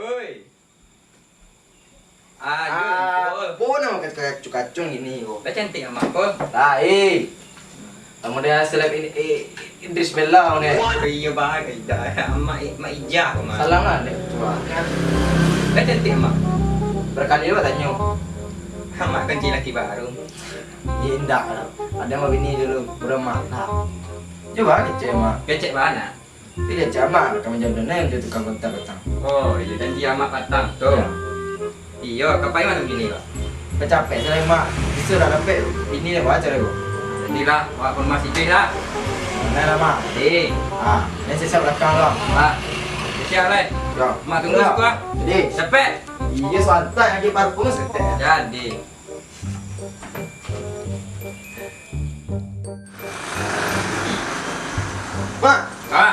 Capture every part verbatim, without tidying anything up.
Oi. Ah, Jun, Ah, Jun. Apo namo kacung-kacung ini ko? Lah cantik amak ko. Lah, eh. Kamu dah seleb ini, eh, Idris Bella ko ni. Iyo, bah, dah. Amak, Mak Ijah ko, Mak. Salam lah, dek. Wah. Lah cantik amak. Barakali awak tanyo. Amak kan cari laki baru. Iyo, indak lah. Ado babini dulu, baru amak lah. Cubo kecek, Mak. Kecek bana. Tapi jan camak ka manjawab dana yang dia tukang kontak datang. Oh, iyo, janji amak patang tu. Iyo. Iyo, kapai mano bini, Pak? Kacapek salah, Mak. Bisa dah dapek bini dah baca dah, Bang. Jadilah, awak ke rumah si Cuy lah. Nah, lah, Mak. Jadi. Ah, ni siap-siap belakang lah. Pak, siap lah. Yo. Mak tunggu siko lah. Jadi. Capek. Iyo, santai lagi parfum setek. Jadi. Mak. Ha?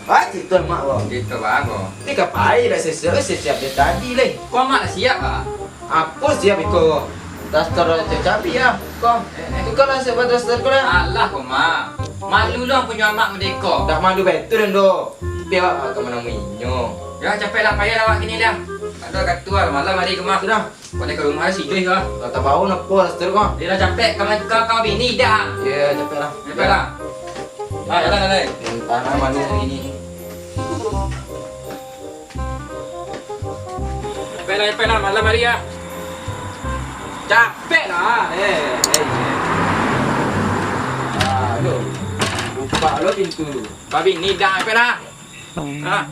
Pai cerito mak ko. Cerito apo? Ni ka pai dah siap-siap, siap-siap dari tadi lai. Ko mak lah siap, ah? Apo siap iko? Daster cabi ah. Ko. Eh, eh. Tukarlah siap daster ko lah. Alah ko mak. Malu lo punyo amak mode ko. Dak malu batua den do. Tapi awak ka manemui inyo. Yo, capeklah, payahlah awak kini lah. Ado katua malam hari ko mak. Sudah. Kau ka rumah si Joy kah? Lah tabao napo daster ko. Dia lah capek, ka, ka, ka bini dah. Yo, capeklah. Capeklah. Ah, jalan, jalan. Entah lah mano ini. Capeklah, capeklah, malam hari ah. Capeklah. Eh, eh, eh. Aduh. Buka lo pintu. Ka bini dah, capeklah. Ah.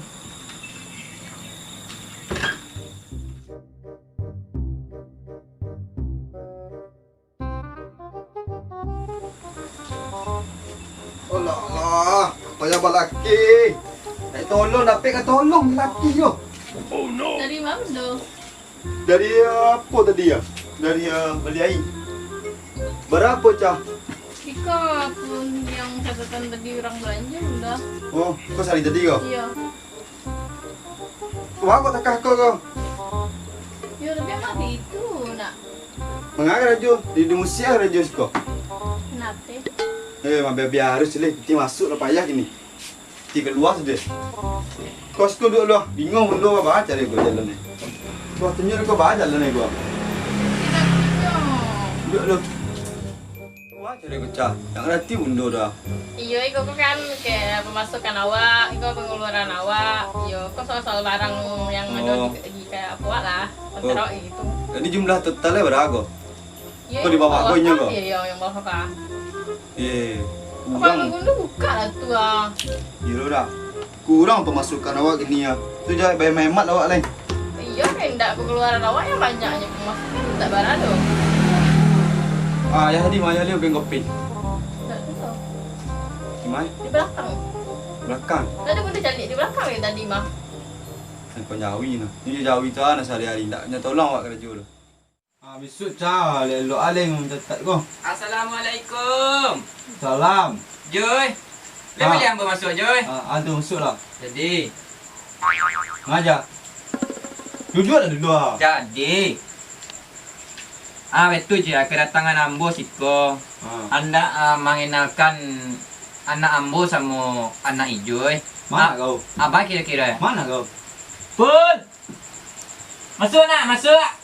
Alah, alah, payah balaki. Nak tolong, dapek ka tolong laki yo. Dari ma do? Dari, eh, apo tadi yo? Dari, eh, bali aia. Bara, Cah? Iko pun yang catatan tadi urang balanjo, Bunda. Oh, ko sari tadi ko? Iyo. Wah, kok takah ko, ko? Yo, tapi amak di itu, nak. Manga karajo? Di, di musiah karajo siko. Kenape? Eh, mabiar-biar harus, Leh. Piti masuak lah payah kini. Piti kalua sudah. Ko siko duduak lu, ah. Bingung lu, baa caro ko jalan ni. Wah, tunjuak ko baa jalan ni, ko. Duduak lu. Wah, cari pecah. Ndak ngarati bundo dah. Iyo, iko ko kan kayak pemasukan awak, iko pengeluaran awak. Iyo, ko soal-soal barang yang ado. Oh. Di, di kayak awak lah, oh, kontrok gitu. Jadi jumlah totalnya bara ko? Iyo, ko di bawah ko inyo ko? Iyo, yang bawah ko. Eh, kurang. Kalau bundo buka lah tu ah. Iyo dah. Kurang pemasukan awak kini yo. Tu jan bahemat-hemat awak lai. Iyo, kan indak pengeluaran awak yang banyak nyo, pemasukan indak bara doh. Ah, ayah tadi ma, ayah Leo beng kopi? Indak tahu. Di ma? Di belakang. Belakang? Tadi pun dia cari di belakang yang tadi mah. Handphone jawi nah. Ni jawi tu nah sehari-hari. Indak nyo tolong awak karajo tu. Ah, bisuak, Cah, elok-elok aleng mancatat ko. Assalamualaikum. Salam. Joy. Lai buliah ambo masuak, Joy? Ah, ah, tu masuaklah. Jadi. Ngaja. Duduaklah dulu, ah. Jadi. Ah, betul, Joy, kedatangan ambo siko. Ah. Andak, ah, mangenalkan anak ambo samo anak Ijoy. Mano kau? Abah kiro-kiro. Mano kau? Pul! Masuak nak, masuak.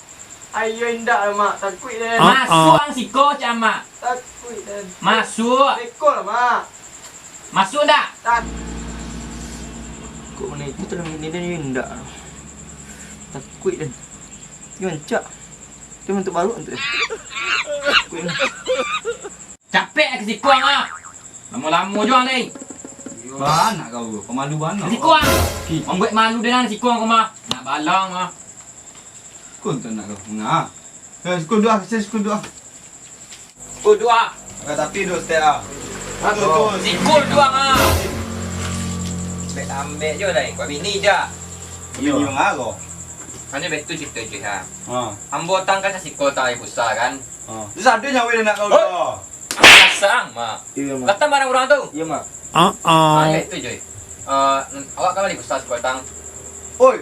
Ayo indak lah, Mak. Takuik den. Masuak ang siko, cak Mak. Takuik den. Masuak. Beko lah, Mak. Masuak ndak? Tak. Kok mano itu dalam ini den indak. Takuik den. Ini rancak. Itu bantuak baru tu. Takuik den. Capek ka siko ang ah. Lamo-lamo juo ang lai. Bana kau, pamalu bana. Ka siko ang. Ki. Mambuek malu den ang siko ang ko mah. Nak balang mah. Kun tu nak kau. Ngah. Eh, siko duo, siko, siko duo. Siko duo. Angkat tapi duo setek ah. Ha, tu, tu. Siko duo ang ah. Ambek-ambek juo lai. Kau bini je. Iyo. Bini ang ah kau. Hanyo betu carito je ha. Ha. Ambo tang kan sasiko tang ari pusa kan. Ha. Terus ado nyawa nak kau tu. Oi. Ang kasar ang, Mak. Iyo, Mak. Datang barang urang tu. Iyo, Mak. Ah, ah. Ah, itu, Joy. Eh, awak kan bali pusa siko tang. Oi,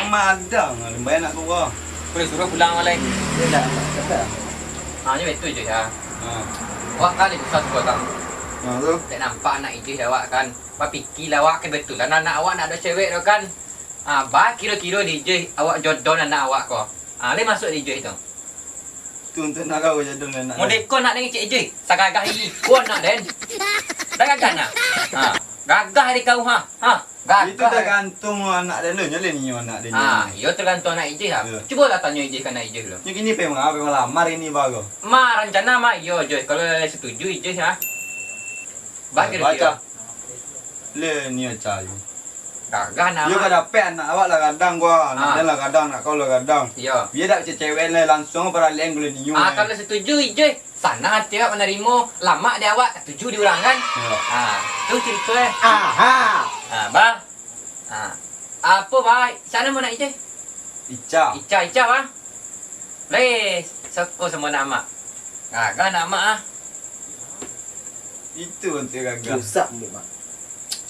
Mak ada, Mak, lumayan nak keluar. Boleh suruh pulang, Mak, lai. Iyo, dah, Mak. Kata. Ah, nyo betul, Joy, ha. Ha. Awak kan bali pusa siko tang. Ha, tu. Tak nampak anak Idris awak kan. Bapikir lah awak, kebetulan anak awak nak ado cewek tu kan. Ah, ba kiro-kiro di Ijih awak jodoh anak awak ko. Ah, lai masuak di Ijih tu. Tu untuak nak kau jodoh anak. Modeko nak den cek Ijih, sagagah iko nak den. Dah gagah nak? Ha, gagah di kau ha. Ha, gagah. Itu tergantung anak den lo, nyo lai nio anak den. Ah, iyo tergantung anak Ijih lah. Iyo. Cubolah tanyo Ijih ka anak Ijih lo. Nyo kini pai manga-, pai malamar ini baru. Ma, rancana ma iyo Ijih, kalau setuju Ijih ha. Ba kiro-kiro. Lai nio cari. Gagah nak. Iyo ka dapek anak awak lah gadang gua. Anak den lah gadang, anak kau lah gadang. Iyo. Bia dak cewek lai langsuang paraliak gulai nio. Ah, kalau setuju Ijih, sanang ati awak manarimo, lamak di awak, katuju di urang kan? Iyo. Ah, tu cerito eh. Aha. Ah, ba. Ah. Apo ba? Sano mau nak Ijih? Ica. Ica, Ica ba. Lai, soko samo nak amak. Gagah nak amak ah. Itu bantuak gagah. Rusak mulut, Mak.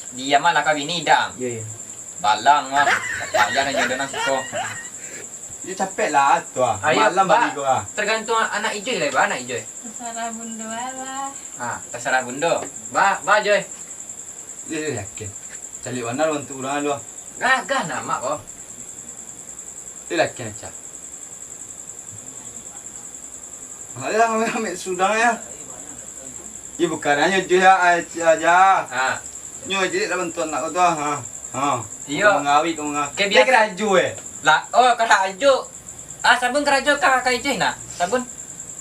Diam lah kau bini dang. Iyo, iyo. Balang lah. Payah nyo doh nak siko. Yo capek lah tu ah. Ayo, malam ba, bagi kau ah. Tergantung anak Ijih lah, ba anak Ijih. Terserah bundo lah. Ah, terserah bundo. Ba, ba Joy. Yo, yo, yakin. Caliak bana lo untuak urang lo. Gagah nak amak ko. Yo yakin aja. Alah, ambil, ambil sudang ya. Iyo bukan hanyo Joy ya, aja. Ha. Nyo jadi lah bantuak anak ko tu. Ha. Ha. Iyo. Kau mangawik, kau mangawik. Kek biaso. Karajo eh. Lah, oh karajo. Ah, sabun karajo ka, ka Ijih nak. Sabun.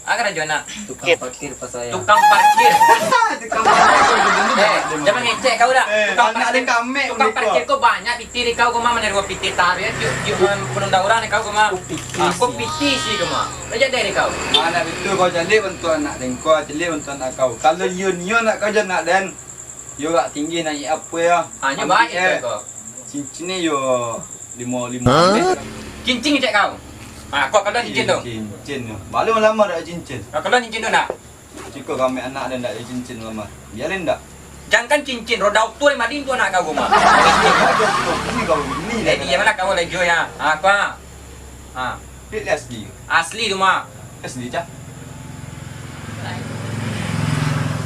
Ah, karajo nak. Tukang parkir pasal ya. Tukang parkir. Tukang parkir. Eh, jangan ngecek kau dah. Eh, tukang parkir. Tukang parkir ko banyak pitih di kau ko mah, manarimo pitih taruih. Yuk, yuk, penuh urang di kau ko mah. Ko pitih sih ko mah. Belajar dari kau. Anak itu kau caliak bantuak anak den ko, caliak bantuak anak kau. Kalau iyo nio nak kau jan nak den. Yo agak tinggi naiak apo yo. Ha, nyo banyak eh. Cincin ni yo limo, limo. Cincin cek kau. Ha, kau kalau cincin tu. Cincin tu. Baru lama dak cincin. Kau kalau cincin tu nak? Ciko kami anak dan dak cincin lama. Biarin dak? Jangan cincin, roda oto lima di tu anak kau rumah. Ini kau ini. Eh, dia mana kau lagi ya? Ha, kau. Ha. Dek asli. Asli tu mah. Asli cah.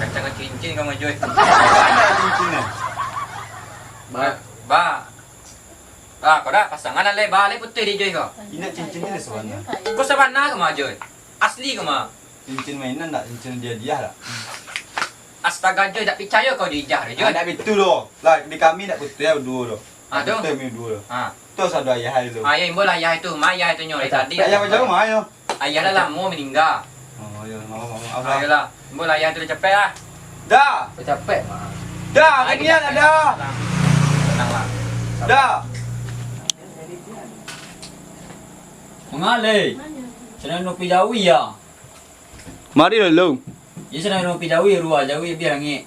Kacang cincin kau majual. Mana cincin ni? Ba. Ba. Ah, kau dah pasangan alai ba alai putuih di Joy kau. Indak cincin ni sabana. Kau sabana kau majual. Asli kau mah. Cincin mainan dak? Cincin dia-dia dak? Astaga Joy, dak picayo kau di Ijah tu Joy. Dak bitu doh. Lah di kami dak putuih duo doh. Ah, tu. Betul mi duo tu. Ah. Tu sado ayah tu. Ah, ya, imbo lah ayah tu. Ma ayah tu nyo dari tadi. Ayah macam ma yo? Ayah lah lamo maningga. Oh, ya, maaf, maaf, maaf. Ayolah, imbo lah ayah tu capek ah. Dah. Capek, Mak. Dah, ah, kini dah. Tenang. Tenang lah. Dah. Mangaleh. Senang nupi jawi ya. Mari dulu. Ya senang nupi jawi, ruah jawi biar angek.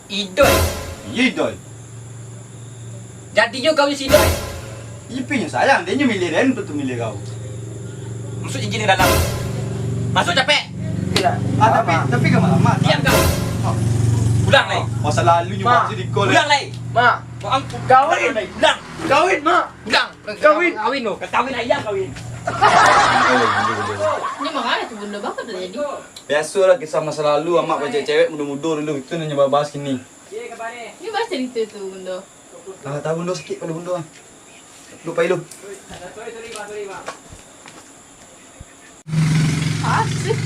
Idoi. Iyo, Idoi. Jadinyo kawin si Idoi. Ipinyo sayang, dia nyo milih den, tu milih kau. Masuk cincin ke dalam. Masuk capek. Tidak. Ah, tapi, tapi ka malam, Mak. Diam kau. Oh. Pulang lai. Masa lalu nyo Mak. Masuk di kol. Pulang lai. Mak. Kau kawin. Pulang. Kawin, Mak. Pulang. Kawin. Kawin tu. Kawin ayah kawin. Ni mangana tu bunda bapak dah jadi. Biasolah kisah masa lalu, amak pacak cewek mudo-mudo dulu, itu nan nyo babahas kini. Ni bahas cerita tu bunda. Ah, tahu bunda sakik pala bunda. Lupa ilu. Asik.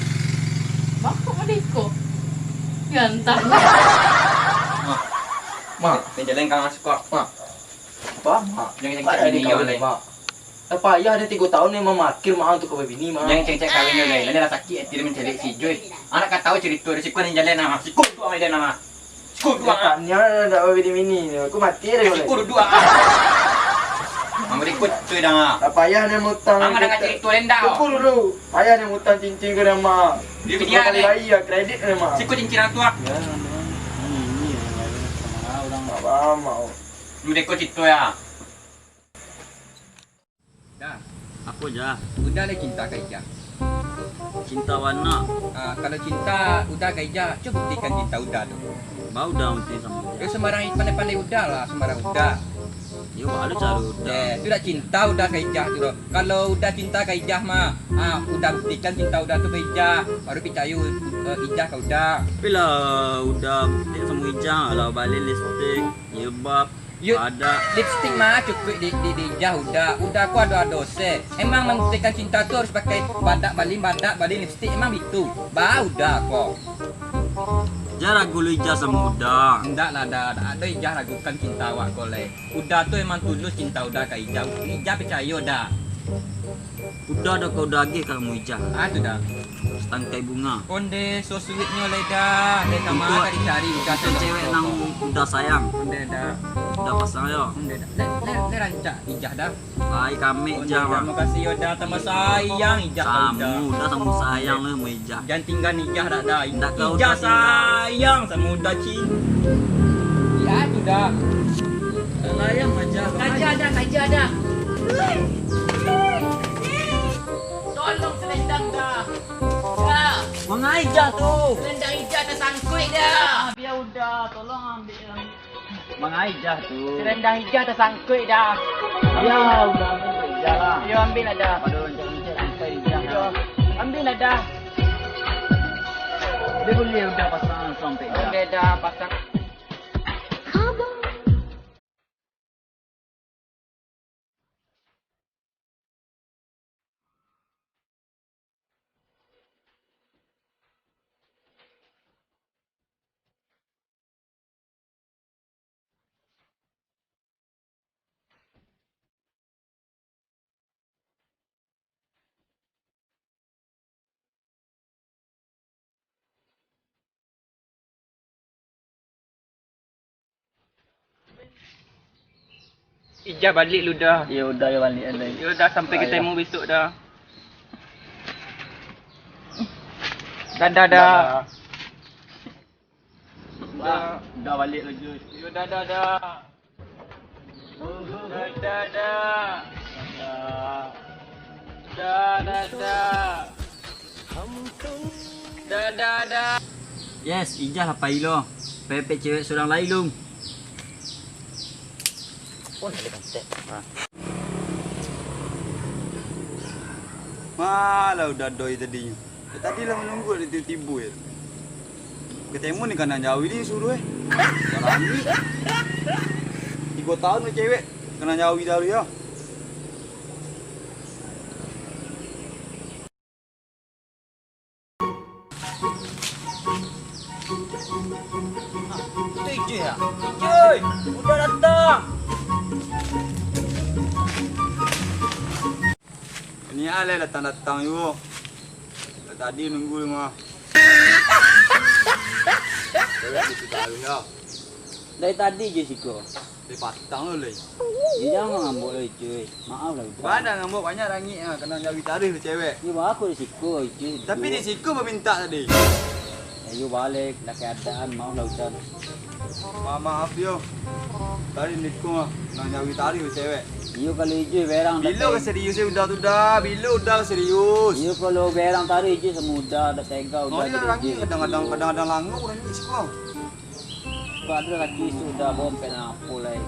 Bapak Madiko. Gantang. Mak. Mak. Ni jalan kang masuk kok. Mak. Apa, Mak? Jangan cengcek bini kau lai, Mak. Lah payah den tigo tahun ni mamakir, Mak, untuak ka babini, Mak. Jangan cengcek kawin dulu lai. Lah ni lah sakik ati den mancaliak si Joy. Anak ka tahu carito den, siko ni jalan, Mak. Siko tu amai den, Mak. Siko tu, Mak. Tanya dak babini-bini ni. Aku mati dah. Siko duduk, Mak. Mak, berikut tu dah, Mak. Lah payah den mutang. Mak, dengar carito den dah. Tunggu dulu. Payah den mutang cincin ka den, Mak. Dia kali bayar kredit den, Mak. Siko cincin tu, Mak. Ya, Mak. Ini, ini, orang. Mak, Mak. Lu deko carito ya. Dah. Apo, Jah? Uda lai cinta ka Ijah? Cinta bana. Ah, kalau cinta Uda ka Ijah, cubo buktikan cinta Uda tu. Ba Uda bukti samo Ijah. Eh, sembarang pandai-pandai Uda lah, sembarang Uda. Yo, baa lo caro Uda. Eh, tu dak cinta Uda ka Ijah tu doh. Kalau Uda cinta ka Ijah mah, ah, Uda buktikan cinta Uda tu ka Ijah, baru picayo, eh, Ijah ka Uda. Tapi lah Uda buktikan samo Ijah, lah bali lipstik, jilbab, Yo, padak. Lipstik mah cukuik di, di, di Ijah Uda. Uda ko ado-ado se. Emang mambuktikan cinta tu harus pakai padak bali, padak bali lipstik, emang bitu? Baa Uda ko. Jan ragu lo Ijah samo Uda. Ndak lah, Da. Dak ado Ijah ragukan cinta awak ko lai. Uda tu emang tulus cinta Uda ka Ijah. Ijah picayo, Da. Uda ado ka Uda agiah ka samo Ijah. Ah, tu, Da. Satangkai bunga. Onde, so sweetnyo lai, Da. Lai kama ka dicari Uda tu, cewek nan Uda sayang. Onde, Da. Uda pasang yo. Onde, Da. Lai, lai, lai rancak Ijah, Da. Ai, kami Ijah, Da. Makasih yo, Da. Tambah sayang Ijah ka Uda. Samo, Uda samo sayang lo samo Ijah. Jan tingga Ijah dak, Da. Ijah sayang samo Uda, Cin. Yo, tu, Da. Sayang aja. Kaja, Da, kaja, Da. Tolong selendang, Da. Da. Mangai Ijah tu. Selendang Ijah tasangkuik, Da. Ah, bia Uda, tolong ambiak. Mangai Ijah tu. Selendang Ijah tasangkuik, Da. Yo, Uda ambiak Ijah lah. Yo, ambiak lah, Da. Pado loncek-loncek sampai Ijah. Yo, ambiak lah, Da. Dia buliah Uda pasang langsung sampai Ijah. Oke, Da, pasang. Ijah baliak lu, Da. Yo, Da, yo baliak, Da. Yo, Da, sampai ketemu besok, Da. Dadah, Da. Dadah. Dah, dah balik lagi. Yo, dah, dah, dah. Dah, dah, dah. Dah, dah, dah. Dah, dah, dah. Yes, Ijah lah pai lo. Pepek cewek surang lai lu. Oh, ada kontak. Ha. Malah Uda doi tadinyo. Dari tadi lah manunggu, dak tibo-tibo se. Ketemu ni kanang jawi ni suruah, eh. Jalani. Tigo taun lah cewek kanang jawi taruih, yo. Tu Ijui, yo? Ijui, Uda datang. Ni alai datang-datang juo. Dari tadi nunggu mah. Cewek di situ taruih, yo. Dari tadi Ijui siko. Dari patang lo lai. Yo, jan ngambek lo, Ijui. Maaf lah, Uda. Bana ngambek, banyak rangik ah, kanang jawi taruih tu cewek. Yo, baa kok di siko, Ijui. Tapi di siko bamintak tadi. Yo, baliak lah keadaan, maaf lah, Uda. Ma-, maaf yo. Tadi niko mah, kanang jawi taruih tu cewek. Iyo, kalau Ijui berang. Bilo ka serius yo Uda tu, Da? Bilo Uda ka serius? Iyo, kalau berang taruih Ijui samo Uda, dak tega Uda. Kadang-kadang, kadang-kadang lango urang ni siko. Kok ado laki sudah bompek nan apo lai.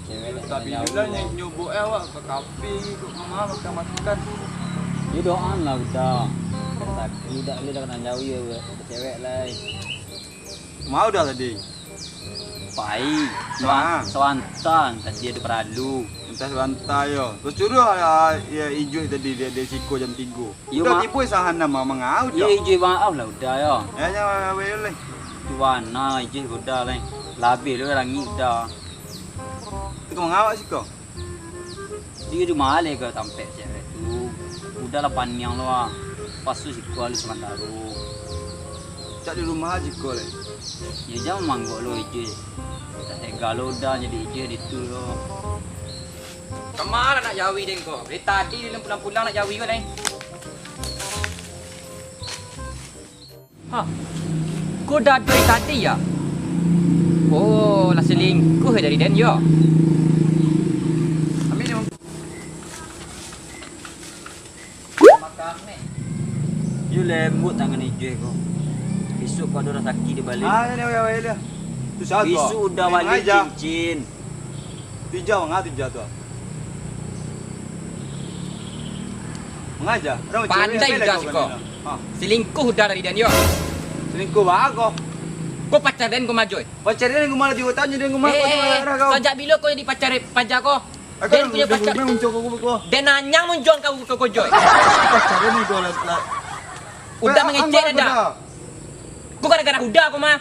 Cewek dak tapi kenal lah jauah. Nyo-, nyobok eh awak ka kafe, ka ma makan-makan. Yo doan lah Uda. Kan laki dak boleh dak kenal jauah yo, cewek lai. Mau dah tadi? Pai. Soan-, soantan tadi ado paralu. Entah soantan yo. Terus suruah, ah, ya, Ijui tadi di, di siko jam tigo. Iyo, Uda ma-, tibo sahan nan ma-, mangauk, iyo, Cok. Ijui maaf lah Uda yo. Ya, ya, ya, ya, ya. Tu bana Ijui Uda lai. Labih lo rangik Uda. Tu ka mangauk siko? Di rumah le ka tampek cewek tu. Uda lah paniang lo ah. Pasu siko alus mandaro. Cak di rumah siko le. Yo jan manganggok lo Ijui. Tak tega lo Uda jadi Ijui di tu lo. Kama lah nak jawi den ko? Dari tadi den pulang-pulang nak jawi ko, Neng. Hah? Ko dak ado dari tadi, yo? Oh, lah selingkuh dari den, yo? Ambil ni, Bang. Yo lembut tangan Ijui ko. Besok ko ado rasaki di baliak. Ah, ni, ni, ni, ni. Susah ko. Besok Uda baliak cincin. Ijah manga tu, Ijah tu. Mangaja. Pandai Ijah siko. Ha. Selingkuh Uda dari den yo. Selingkuh baa ko? Ko pacar den ko mah, Joy. Pacar den ko mah, tigo taun den ko mah. Eh, sajak bilo ko jadi pacar paja ko? Den punyo pacar. Den anyang muncuang kau ko, Joy. Pacar den ko lah. Uda mangecek den. Ko gara-gara Uda ko mah.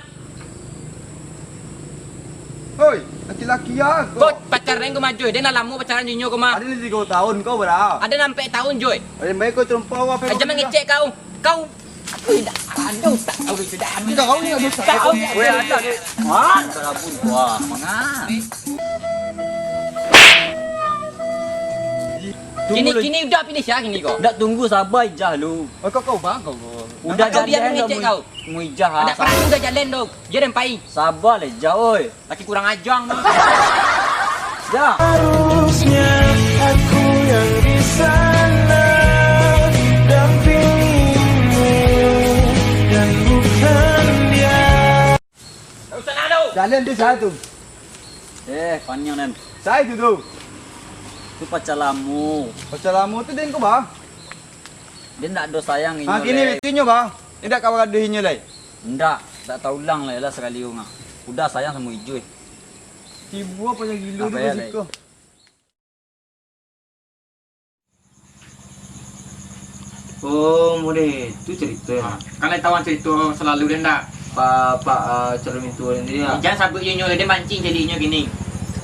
Hoi, laki-laki ah ko. Ko pacar den ko mah, Joy. Den lah lamo pacaran jo inyo ko mah. Ado lah tigo taun, kau bara? Ado lah ampek taun, Joy. Ado bae kau terompa kau, apo? Aja mangecek kau. Kau, aduh, tak tahu, sudah habis. Kau ni aduh, tak tahu. Weh, ada ni. Wah, terabun gua, manga. Kini, kini Uda pilih sia kini ko. Ndak, tunggu, saba Ijah lu. Oh, kau, kau bang, kau, kau. Uda. Kau biar mangecek kau. Mu Ijah. Ado parang Uda jalan tu. Jan den pai. Saba lah Ijah, oi. Laki kurang aja mah. Ya. Harusnya aku yang di sana dampingimu dan bukan dia. Jalan tu sia tu. Eh, paniang den. Sia tu tu. Tu pacar lamo. Pacar lamo tu den ko ba? Den ndak ado sayang inyo lai. Ha, kini inyo ba? Indak ka bagaduah inyo lai. Ndak, ndak taulang lai lah sakali ko mah. Uda sayang samo Ijah. Tibo apo yang gilo tu siko. Oh, model tu carito. Ha, kan lai tahu carito salalu den ndak? Pa, pa, ah, calon mintuo den tadi, ah. Jan sabuik inyo lai, den mancing caliak inyo kini.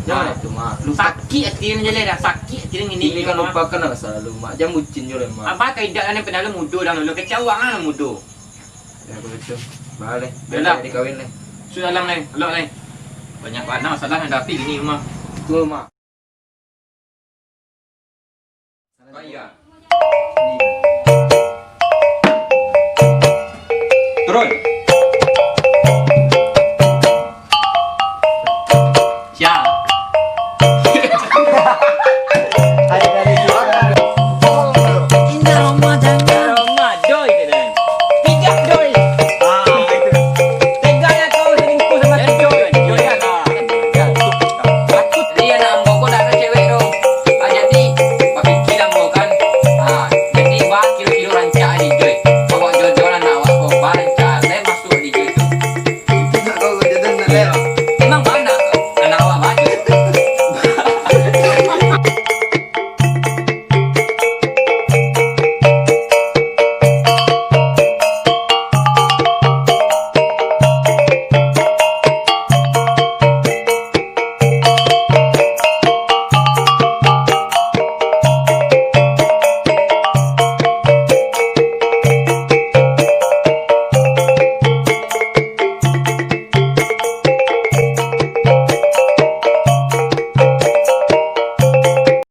Jan tu, Mak. Sakik ati den jaleh dah, sakik ati den kini. Kini kan lupakan lah masa lalu, Mak. Jan bucin jo lai, Mak. Abah ka idak kan, pado lah mudo dah dulu, kecawang lah mudo. Ya, betul. Baa lai. Yolah. Jadi kawin lai. Sudah lah lai, elok lai. Banyak bana masalah nan dihadapi kini mah. Betul, Mak. Kaya.